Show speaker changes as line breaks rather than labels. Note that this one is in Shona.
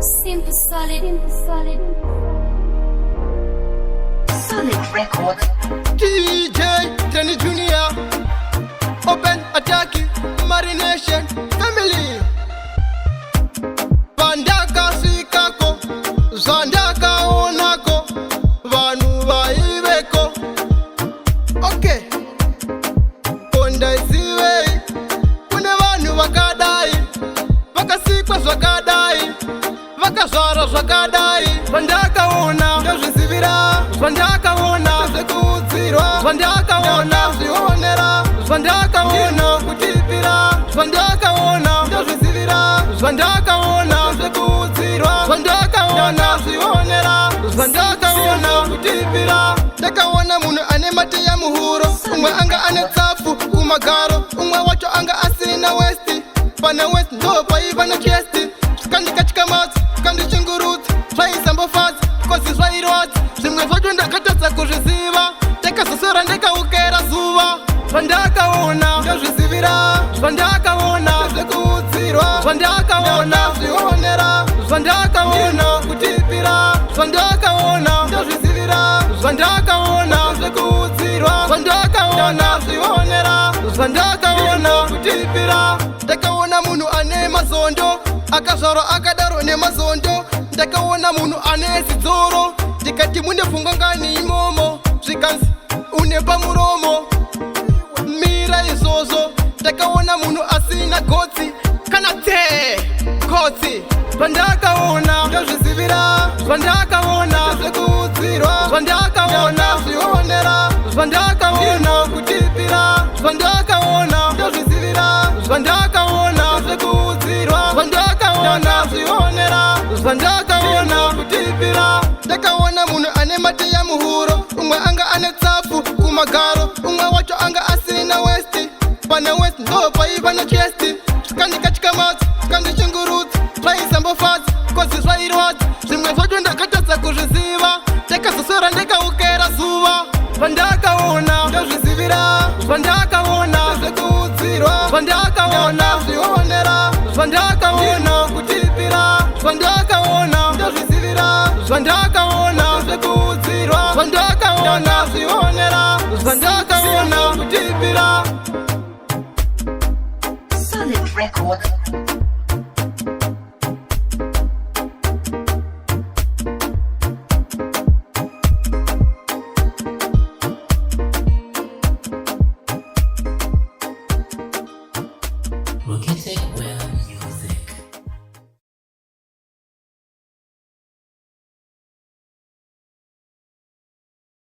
Simple solid, simple solid.
Sonic Records.
DJ Danny Junior, Open Attack, Marination Family. Pandakasvikako, zvandakaonako, vanhu vaiveko. Okay, kondaizivei kune vanhu vakadai, vakasikwa zvakadai, vakazvara zvakadai. Zvandakaona ndozvizivira, zvandakaona zvekuudzirwa, zvandakaona zvionera, zvandakaona kutipira, zvandakaona ndozvizivira, zvandakaona zvekuudzirwa, zvandakaona zvionera, zvandakaona kutipira. Ndakaona munhu ane mateya muhuro, umwe anga ane tsapfu kumagaro, umwe wacho anga asina waist. Pane waist ndo paiva nechest. Zvikandikatyamadza, zvikandichungurudza, zvaisambofadza 'cause zvairwadza. Zvimwe zvacho ndakatadza kuzviziva, ndakazoswera ndikaukera zuva. Zvandakaona ndozvizivira, zvandakaona zvekuudzirwa, zvandakaona zvionera, zvandakaona kutipira, zvandakaona ndozvizivira, zvandakaona zvekuudzirwa, zvandakaona zvionera, zvandakaona kutipira. Ndakaona munhu ane mazondo, akazvarwa akadaro nemazondo. Ndakaona munhu ane zidzoro, ndikati, "Mune pfungwa ngani imomo?" Zvikanzi, "Une pamuromo." Mira izvozvo. Ndakaona munhu asina gotsi kana te kotsi. Zvandakaona ndozvizivira, zvandakaona zvekuudzirwa, zvandakaona zvionera, zvandakaona kutipira, zvandakaona ndozvizivira, zvandakaona zvekuudzirwa, zvandakaona zvionera, zvandakaona kutipira. Ndakaona munhu ane mateya muhuro, umwe anga ane tsapfu kumagaro, umwe wacho anga asina waist. Pane waist ndo paiva nechest. Zvikandikatyamadza, zvikandichungurudza, zvaisambofadza 'cause zvairwadza. Zvimwe zvacho ndakatadza kuzviziva, ndakazoswera ndikaukera zuva. Zvandakaona ndozvizivira, zvandakaona zvekuudzirwa, zvandakaona zvionera, zvandakaona.